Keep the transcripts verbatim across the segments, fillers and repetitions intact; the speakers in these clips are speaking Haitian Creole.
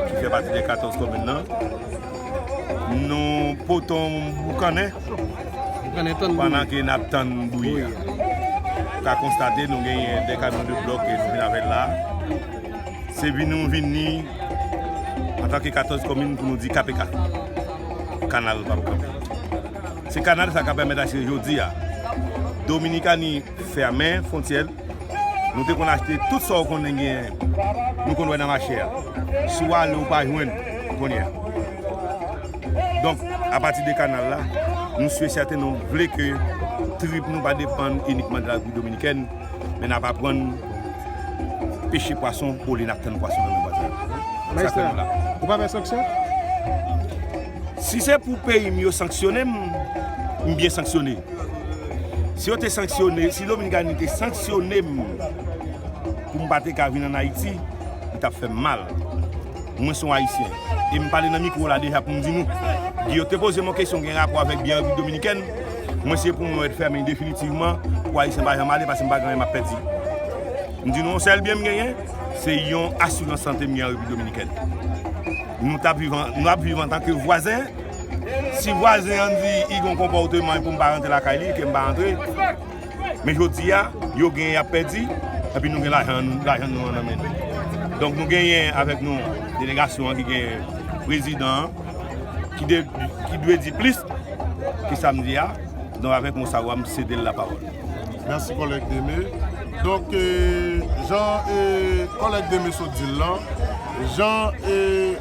ki fè pati de katòz komin nan, nou pote yon boukannen pandan ke n ap tann bouyi a. Ou ka konstate nou genyen de kamyon de blòk ke nou vin avè l la. Se vin nou vini antanke katòz komin pou nou di K P K. Kanal p ap kanpe. Se kanal sa k ap pèmèt asire jodi a Dominikani fèmen fwontyè l. Nou te konn achte tout sa w konnen genyen, nou konn wè nan mache a. Si w ale, ou pa jwenn kounye a. Donk, apati de kanal la, nou si e sèten nou vle ke trip nou pa depann inikman de la Repiblik Dominikèn, men n ap aprann peche pwason olye n ap tann pwason nan men vwazen an. Sa k fè nou la. Ou pa pè sanksyon? Si se pou peyi m yo sanksyone m, m byen sanksyone. Si yo te sanksyone, si Dominikani te sanksyone m pou m pa te ka vin ann Ayiti, li t ap fè m mal. Mwen se yon Ayisyen. E m pale nan mikwo la deja pou m di nou. Guillot te poze m yon kesyon gen rapò avèk byen Repiblik Dominikèn. Mwen se pou mwen fèmen definitivman pou Ayisyen pa janm ale paske m pa gen anyen m ap pèdi. M di nou yon sèl byen m genyen, se yon asirans sante m gen an Repiblik Dominikèn. Nou t ap viv an, nou ap viv antanke vwazen. Si vwazen an di li gen yon konpòteman pou m pa rantre lakay li, ke m pa rantre. Men jodi a, yo gen, y ap pèdi, epi nou gen lajan, lajan nou an nan men nou. Donk nou genyen avèk nou delegasyon an ki gen prezidan an, ki de, ki dwe di plis ke sa m di a. Donk avèk mo sa yo a, m sede l lapawòl. Mèsi kòlèg Deme. Donk, e, jan, e, kòlèg Deme sot di l lan, jan, e,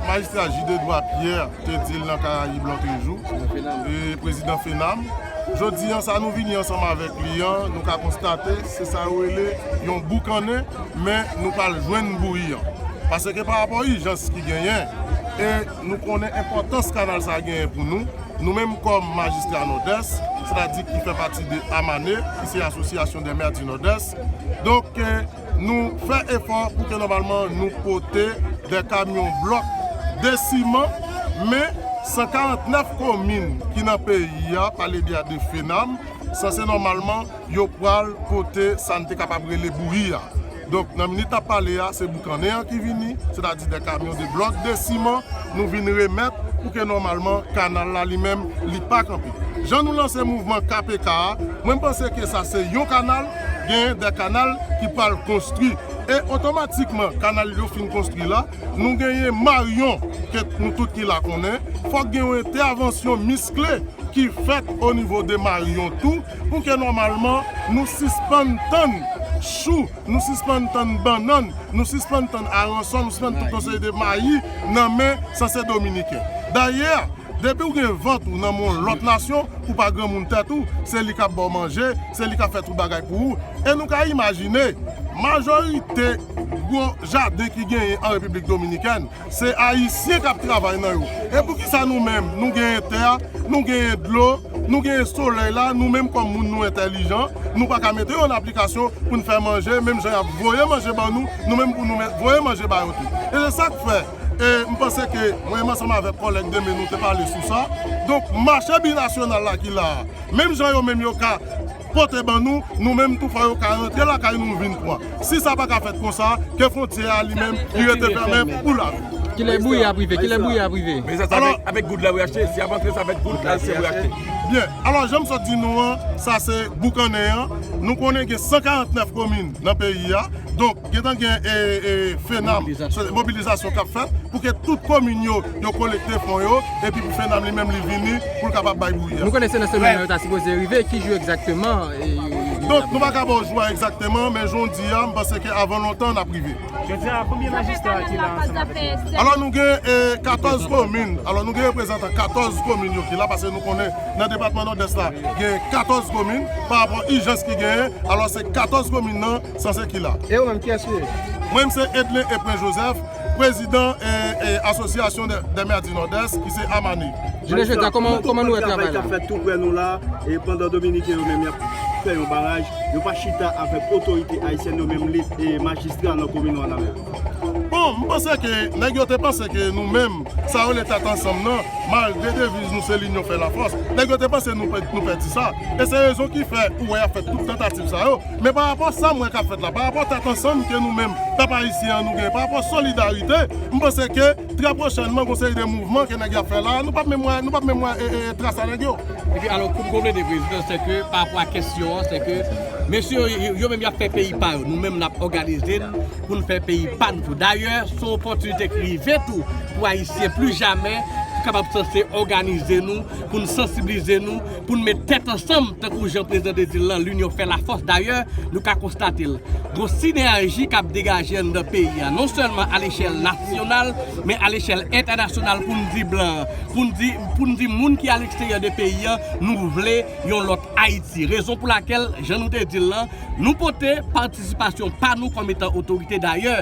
majistra Jidedwa Pierre te di l nan Karayib lòtrejou, e, prezidan Fenam, jodi an, sa nou vini ansanm avèk li an, nou ka konstate, se sa yo rele yon boukannen, men nou pral jwenn bouyi an. Paske pa rapò ijans ki genyen, e nou konnen enpòtans kanal sa genyen pou nou, nou menm kòm majistra Nòdès, sètadi ki fè pati de AMANE, ki se Association des Maires du Nord-Est. Donk, e, nou fè efò pou ke nòmalman nou pote de kamyon blòk de siman, men san karant nèf komin ki nan peyi a, pa le byen de Fenam, sanse nòmalman yo pral pote sa n te kapab rele bouyi a. Donk, nan minit n ap pale a, se boukannen an ki vini, sètadi de kamyon de blòk de siman, nou vin remèt pou ke nòmalman kanal la li menm, li pa kanpe. Jan nou lanse mouvman K P K a, mwen m panse ke sa se yon kanal, gen de kanal ki pral konstwi. E otomatikman, kanal yo fin konstwi la, nou genyen maryon ke nou tout ki la konnen, fòk gen yon entèvansyon miskle ki fèt o nivo de maryon tou, pou ke nòmalman nou sispann tann chou, nou sispann tann bannann, nou sispann tann aransò, nou sispann tout yon seri de mayi nan men sanse dominiken. Dayè, depi w gen vant ou nan men yon lòt nasyon, ou pa granmoun tèt ou, se li k ap ba w manje, se li k ap fè tout bagay pou ou. E nou ka imajine, majorite gwo jaden ki genyen an Repiblik Dominikèn, se Ayisyen k ap travay nan yo. E poukisa nou menm, nou genyen tè, nou genyen dlo, nou genyen solèy la, nou menm kòm moun nou entèlijan, nou pa ka mete yo an aplikasyon pou n fè manje, menm jan y ap voye manje ban nou, nou menm pou nou met, voye manje ba yo tou. E se sa k fè, e m panse ke mwen menm ansanm avèk kòlèg Deme nou te pale sou sa. Donk, mache binasyonal la ki la a, menm jan yo menm yo ka pote ban nou, nou menm tou fò yo ka rantre lakay nou vin pran. Si sa pa ka fèt konsa, ke fwontyè a li menm, li rete fèmen pou lavi. Kilè bouyi ap rive? Kilè bouyi ap rive? Men sa, sa avèk, avèk goud la pou y achte. Si y ap antre, se avèk goud la, se pou y achte. Byen, alò, jan m sot di nou an, sa se boukannen an. Nou konnen gen san karant nèf komin nan peyi a. Donk, gentan gen, e, e, Fenam, mobilizasyon k ap fèt pou ke tout komin yo, yo kolekte fon yo, epi pou Fenam li menm li vini pou l kapab bay bouyi a. Nou konnen se nan semèn nan yo ta sipoze rive, ki jou egzakteman? Donk, nou pa ka ba w jou a egzakteman, men jan w di a, m panse ke avan lontan, n ap rive. Jodi a, konbyen majistra ki la ansanm avèk nou? Alò, nou gen, e, katòz komin. Alò, nou gen reprezantan katòz komin yo ki la, paske nou konnen nan depatman Nòdès la, gen katòz komin. Pa rapò ijans ki genyen, alò, se katòz komin nan sanse ki la. E ou menm, kiyès ou ye? Mwen, m se Edlin Epren Joseph, prezidan, e, e, Association des, des Maires du Nord-Est, ki se AMANE. Jounen jodi a, kòman, kòman nou wè travay la? Travay k ap fèt tou prè nou la, e pandan Dominiken yo menm y ap fè yon baraj, yo pa chita avèk otorite ayisyèn yo, menm li, e majistra nan komin Wanament? Bon, m panse ke nèg yo te panse ke nou menm, sa yo rele tèt ansanm nan, malgre deviz nou se linyon fè lafòs, nèg yo te panse nou pè-, nou pèdi sa. E se rezon ki fè ou wè y ap fè tout tantativ sa yo. Men pa rapò sa m wè k ap fèt la, pa rapò tèt ansanm ke nou menm, pèp ayisyen an, nou gen, pa rapò solidarite, m panse ke trè pwochènman, gon seri de mouvman ke nèg y ap fè la, nou p ap menm wè, nou p ap menm wè, e, e, e, tras a nèg yo. Epi alò, pou m konplete, prezidan, se ke pa rapò a kesyon an, se ke mesye yo, yo, yo menm y ap fè peyi pa yo. Nou menm n ap òganize n pou n fè peyi pa n tou. Dayè, se yon opòtinite k rive tou pou Ayisyen pli jamè pou kapab sanse òganize nou, pou n sansibilize nou, pou n met tèt ansanm, tankou jan prezidan te di l lan, linyon fè lafòs. Dayè, nou ka konstate l. Gon sinèji k ap degaje anndan peyi a, non sèlman alechèl nasyonal, men alechèl entènasyonal, pou n di blan an, pou n di, pou n di moun ki aleksteryè de peyi a, nou vle yon lòt Ayiti. Rezon pou lakèl, jan nou te di l lan, nou pote patisipasyon pa nou kòm etan otorite. Dayè,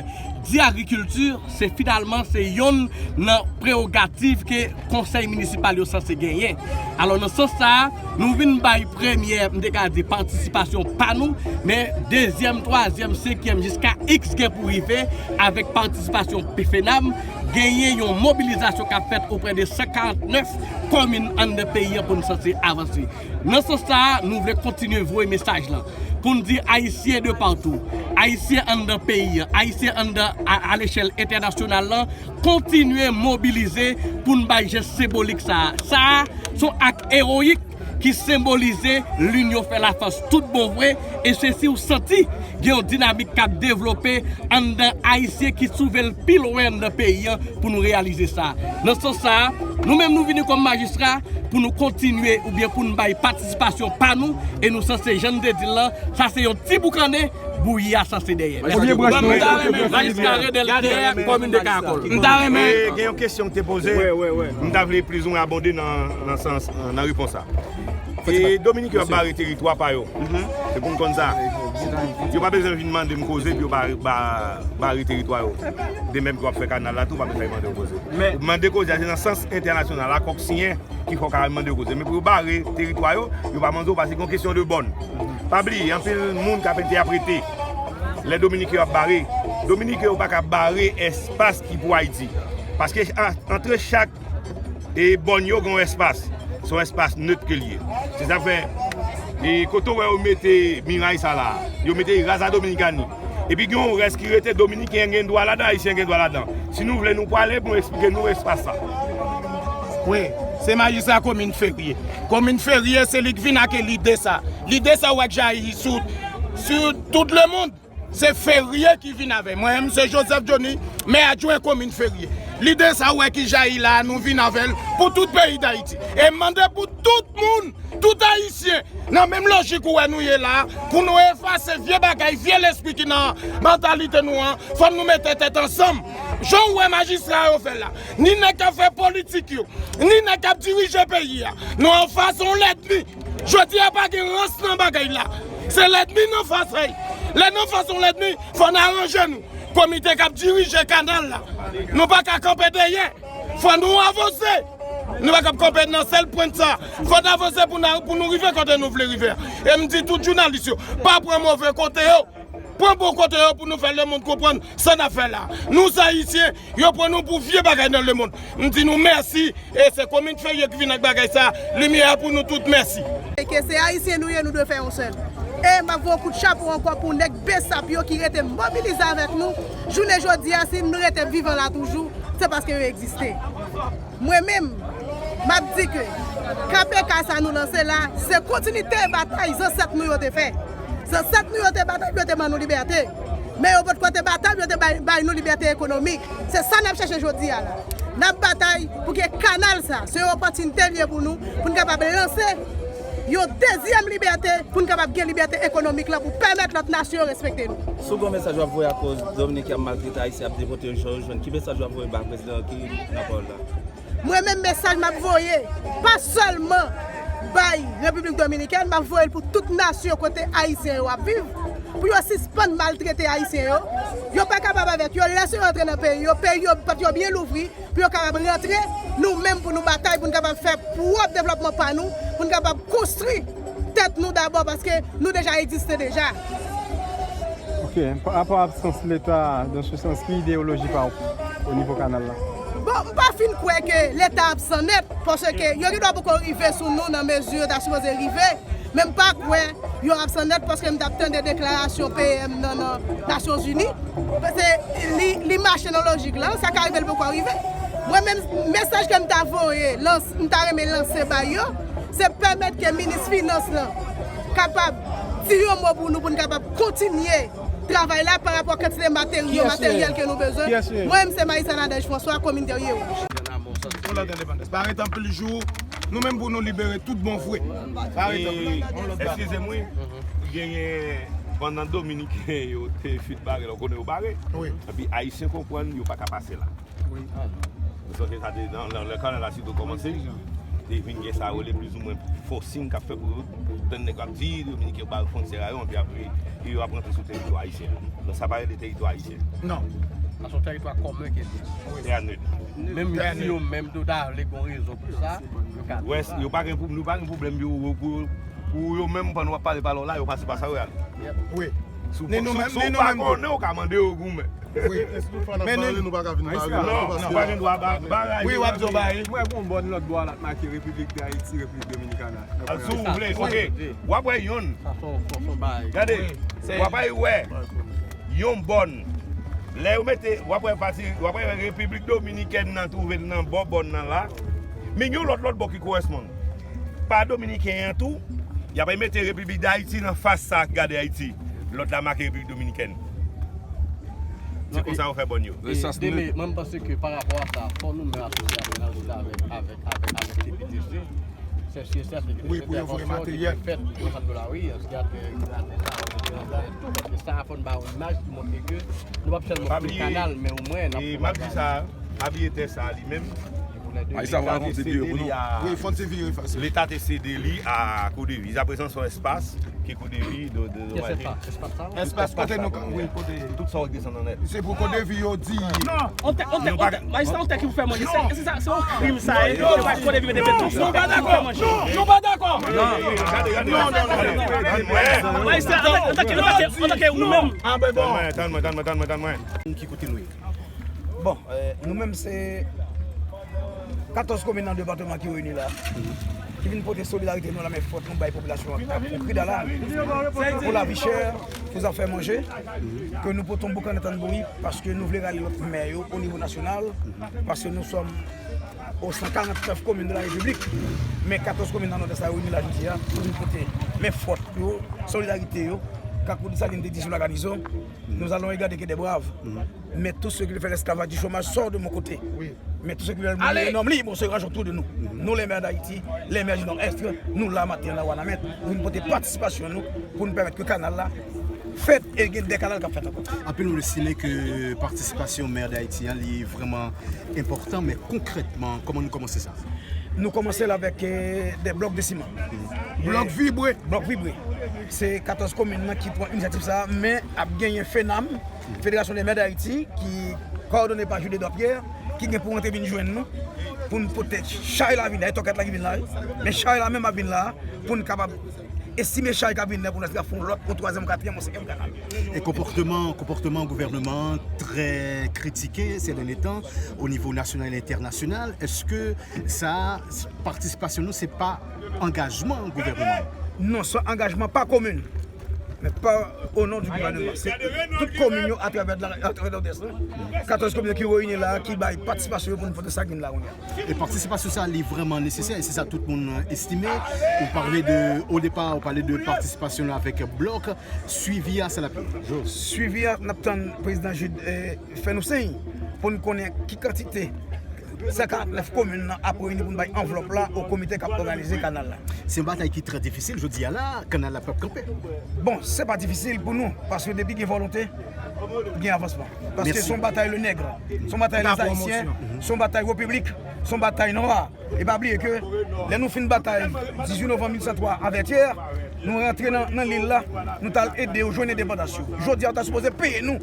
di agrikilti, se finalman, se yonn nan prewogativ ke konsèy minisipal yo sanse genyen. Alò, nan sans sa a, nou vin bay premyè, m te ka di, patisipasyon pa nou, men dezyèm, twazyèm, senkyèm, jiska iks gen pou rive, avèk patisipasyon P F N A M, genyen yon mobilizasyon k ap fèt oprè de san karant nèf komin anndan peyi an pou n sanse avanse. Nan sans sa a, nou vle kontinye voye mesaj lan pou n di Ayisyen de patou, Ayisyen anndan peyi an, Ayisyen anndan a, alechèl entènasyonal lan, kontinye mobilize pou n bay jès senbolik sa a. Sa a, se yon ak ewoyik ki senbolize linyon fè lafòs tout bon vre, e se si w santi gen yon dinamik k ap devlope anndan Ayisyen ki twouve l pi lwen anndan peyi an pou nou reyalize sa. Nan sans sa a, nou menm nou vini kòm majistra pou nou kontinye oubyen pou n bay patisipasyon pa nou, e nou sanse, jan n te di l lan, sa se yon ti boukannen, bouyi a sanse dèyè. Mèsi. Ban m ta renmen majistra Renel Pierre, kòmin de Karakòl. M ta renmen. E, gen yon kesyon ki te poze. M ta vle plizoumwen abonde nan, nan sans, nan repons sa. E Dominik yo ap bare teritwa pa yo. Se pou n konn sa. Yo pa bezwen vin mande m koze pou yo ba, ba, bare teritwa yo. De menm ke w ap fè kanal la tou, pa bezwen mande w koze. Ou mande koze a, se nan sans entènasyonal, akò k siyen ki fè w ka mande yo koze. Men pou yo bare teritwa yo, yo pa mande w, paske gon kesyon de bòn. Pa bliye, anpil moun k ap entèprete lè Dominiken yo ap bare. Dominiken yo pa ka bare espas ki pou Ayiti. Paske a, antre chak e bòn yo gen yon espas. Se yon espas net ke l ye. Se sa k fè, e kote w wè yo mete miray sa la, yo mete Raza Dominicani. Epi gen yon rès ki rete, Dominiken gen dwa ladan, Ayisyen gen dwa ladan. Si nou vle, nou pwale pou nou eksplike nou espas sa. Wi, se majistra komin Ferye. Komin Ferye, se li k vin ak lide sa. Lide sa w wè k jayi sou, sou tout lemonn. Se Ferye ki vin avè l. Mwen menm, se Joseph Johnny, mè adjwen komin Ferye. Lide sa w wè ki jayi la a, nou vin avè l pou tout peyi Dayiti. E m mande pou tout moun, tout Ayisyen, nan menm lojik ou wè nou ye la a, pou nou efase vye bagay, vye lespri ki nan mantalite nou an, fò nou mete tèt ansanm. Jan w wè majistra yo fè la, ni nèg k ap fè politik yo, ni nèg k ap dirije peyi a. Nou anfas yon lènmi. Jodi a pa gen rans nan bagay la. Se lènmi n anfas, hey. Lè n anfas yon lènmi, fò n aranje nou. Komite k ap dirije kanal la, nou pa ka kanpe dèyè. Fò nou avanse. Nou pa ka kanpe nan sèl pwent sa. Fò n avanse pou n, pou nou rive kote nou vle rive a. E m di tout jounalis yo, pa pran move kote yo. Pran bon kote yo pou nou fè lemonn konprann sa n ap fè la. Nou se Ayisyen, yo pran nou pou vye bagay nan lemonn. M di nou mèsi, e se komin Ferye ki vin ak bagay sa, limyè a pou nou tout, mèsi. E ke se Ayisyen nou ye, nou dwe fè yon sèl. E m ap voye yon kout chapo ankò pou nèg besap yo ki rete mobilize avèk nou. Jounen jodi a, si nou rete vivan la toujou, se paske yo egziste. Mwen menm, m ap di ke K P K sa nou lanse la, se kontinite batay zansèt nou yo te fè. Zansèt nou yo te batay pou yo te ban nou libète. Men yo potko te batay pou yo te bay, bay nou libète ekonomik. Se sa n ap chèche jodi a la. N ap batay pou ke kanal sa, se yon opòtinite l ye pou nou, pou n kapab lanse yon dezyèm libète, pou n kapab gen libète ekonomik la, pou pèmèt lòt nasyon yo respekte nou. Si w gen yon mesaj w ap voye akoz Dominik y ap maltrete Ayisyen, y ap depote yo, jan yo jwenn, ki mesaj w ap voye ba prezidan ki nan pawòl la? Mwen menm, mesaj m ap voye, pa sèlman bay Repiblik Dominikèn, m ap voye l pou tout nasyon kote Ayisyen yo ap viv, pou yo sispann maltrete Ayisyen yo. Yo pa kapab avèk yo, lèse yo antre nan peyi yo, peyi yo, pòt yo byen louvri, pou yo kapab rantre, nou menm pou nou batay, pou n kapab fè pwòp devlòpman pa nou, pou n kapab konstwi tèt nou dabò, paske nou deja egziste deja. Ok, pa rapò a absans Leta, dans le sens, ki ideyoloji pa w o nivo kanal la? Bon, m pa fin kwè ke Leta absan nèt, paske yo gen dwa poko rive sou nou nan mezi yo ta sipoze rive, men m pa kwè yo absan nèt, paske m t ap tande deklarasyon P M nan, nan Nasyon Zini. Se, li, li mache nan lojik la, sa ka rive, l poko rive. Mwen menm, mesaj ke m ta voye, lans, m ta renmen lanse bay yo, se pèmèt ke minis finans lan kapab di yon mo pou nou, pou n kapab kontinye travay la pa rapò kantite materyo, materyèl ke nou bezwen. Mwen menm se Maïssa Nadège François, komin Terye Wouj. Yon lòt endepandans. Pa ret anpil jou. Nou menm pou nou libere tout bon vre. Pa ret anpil. Eskize m wi. Genyen pandan Dominiken yo te fin bare la, ou konnen yo bare. Epi Ayisyen konprann yo pa ka pase la. Ou sonje sa te nan lè kanal la sitou kòmanse, te vin gen sa yo rele plizoumwen forcing k ap fè pou yo tann nèg yo ap di Dominiken yo bare fwontyè a yo, epi apre yo ap rantre sou teritwa ayisyen an. Non, sa pa rele teritwa ayisyen. Non. Paske se yon teritwa kòmen ke li ye. Tè a nèt. Menm si yo menm tou ta vle gen rezon pou sa, yo ka di sa. Yo pa gen pwoblèm, yo pa gen pwoblèm pou yo menm pandan w ap pale pale w la, yo pase pa sa yo ale. Wi. Si w pa konnen, ou ka mande yo goumen. Men nou, nou pa ka vin bare. Non, nou pa gen dwa bare. Wi, w ap di w bare. Mwen gon bòn lòt bò a la k make Repiblik Dayiti, Repiblik Dominikana. Si w vle, ok. W ap wè yonn. Gade, w ap wè yon bòn. Lè yo mete, w ap wè pati, w ap wè Repiblik Dominikèn nan twouve l nan bò bòn nan la. Men gen yon lòt lòt bò ki koresponn. Pa Dominiken an tou, y ap mete Repiblik Dayiti nan fas sa k gade Ayiti. Lòt la make Repiblik Dominikèn. Se konsa yo fè bòn yo. E, Dele, mwen, m panse ke pa rapò a sa, fò nou menm asosye a nou ansanm avèk, avèk, avèk, avèk T P T C, se si e sèten ke se entèvansyon ki te fèt nan sant Blawil, ki ate, ki ate sa, tou, paske sa a fò n ba yon imaj ki montre ke nou p ap sèlman fè kanal, men omwen n ap fè bagay. Pa bliye tè sa a li menm. Ay, sa va avanse pi pou nou. Wi, fò n ti vire fas. Leta te sede li a Kodevi. Jiskaprezan, se yon espas ke Kodevi. Espas kote nou ka. Wi, kote. Tout sa w desann nan nèt. Se pou Kodevi yo di. Non, on tè, on tè, on tè, majistra, on tè ki pou fè manje. Se, se sa, se yon krim sa ye. Yo pa Kodevi mete tout sa. Nou pa dakò. Nou pa dakò. Majistra, antanke, antanke, antanke ou menm. Tann mwen, tann mwen, tann mwen, tann mwen. Ki kote nou ye? Bon, nou menm se katòz komin nan depatman ki reyini la, ki vin pote solidarite nou, lanmen fòt nou bay popilasyon an, pou kri dala, pou lavi chè, pou zafè manje, ke nou pote yon boukannen tann bouyi, paske nou vle rale lòt mè yo o nivo nasyonal, paske nou sòm o san karant nèf komin de la repiblik, men katòz komin nan Nòdès la reyini la jodi a, pou vin pote men fòt yo, solidarite yo, Kakou Desalin te di sou la garnizon, nous allons égarer que des braves. Mais tous ceux qui veulent faire l'esclavage du chômage sortent de mon côté. Mais tous ceux qui veulent mourir un homme libre se rangent autour de nous. Nous, les maires d'Haïti, les maires du Nord-Est, nou la maten an nan Wanament, nou vin pote patisipasyon nou pou nou pèmèt ke kanal la fèt e gen de kanal k ap fèt ankò. Anpil moun estime ke patisipasyon mè Dayiti an li vrèman enpòtan, men konkrètman, kòman nou kòmanse sa? Nou kòmanse l avèk eh, de blòk de siman. Blòk vibre. Blòk vibre. Se katòz komin nan ki pran inisyativ sa a, men ap genyen FENAM, Federasyon de Mè Dayiti, ki kòdone pa Jude Edouard Pierre, ki gen pou rantre vin jwenn nou, pou n pote chay la vin la, e tòkèt la ki vin la, wi. Men chay la menm ap vin la, pou n kapab estime chay k ap vin la, pou n ap fè yon lòt, yon twazyèm, yon katriyèm, yon senkyèm kanal. E konpòtman, konpòtman gouvènman an trè kritike ces derniers temps, o nivo nasyonal e entènasyonal. Èske sa, patisipasyon nou, se pa angajman gouvènman an? Non, se angajman pa komin. Men pa o non di gouvènman. Se tout komin yo atravè Nòdès la. Katòz komin yo ki reyini la, ki bay patisipasyon yo pou nou pote sa k vin la kounye a. E patisipasyon sa, li vrèman nesesè, e se sa tout moun estime. Ou pale de, o depa, ou pale de patisipasyon la avèk blòk. Swivi a, sa l ap ye? Swivi a, n ap tann prezidan Jude eh, fè nou siy pou n konnen ki kantite san karant nèf komin nan ap reyini pou n bay anvlòp la o komite k ap òganize kanal la. Se yon batay ki trè difisil. Jodi a la, kanal la p ap kanpe. Bon, se pa difisil pou nou, paske depi gen volonte, gen avansman. Paske se yon batay le nègre, se yon batay lèzayisyen, se yon batay repiblik, se yon batay nwa. E pa bliye ke lè nou fin batay dizuit novanm mil san twa a Vètyè, nou rantre nan, nan lil la, nou t al ede yo jwenn endepandans yo. Jodi a, yo ta sipoze peye nou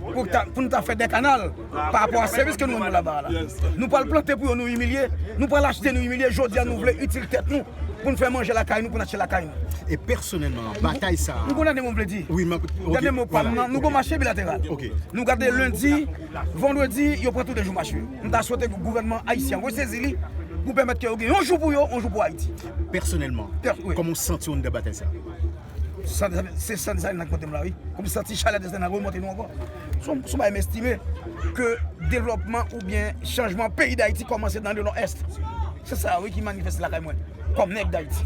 pou, ta, pou nou ta fè de kanal pa rapò a sèvis ke nou rann yo laba a la. Nou pral plante pou yo, nou imilye, nou pral achte, nou imilye. Jodi a, nou vle itil tèt nou. pou n fè manje lakay nou, pou n achte lakay nou. E pèsonèlman, batay sa a. Nou konn gade mo m vle di. Wi, men. Gade mo pa m nan, nou gon mache bilateral. Ok. Nou gade lendi, vandredi, yo pran tou de jou mache yo. M ta swete ke gouvènman ayisyen an resezi li pou pèmèt ke yo gen yon jou pou yo, yon jou pou Ayiti. Pèsonèlman, Pè- wi. Kòman w santi w anndan batay sa a? San- Se San Desalin nan k pote m la, wi. Kòm santi chalè Desalin nan remonte nou ankò. Se yon se yon bagay m estime ke devlòpman oubyen chanjman peyi Dayiti kòmanse nan le Nòdès. Se sa, wi, ki manifeste lakay mwen, kòm nèg Dayiti.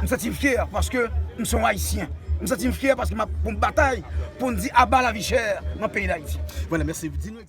M santi m fyè paske m se yon Ayisyen. M santi m fyè paske m ap pou m batay pou n di aba lavi chè nan peyi Dayiti. Vwala, mèsi. Di nou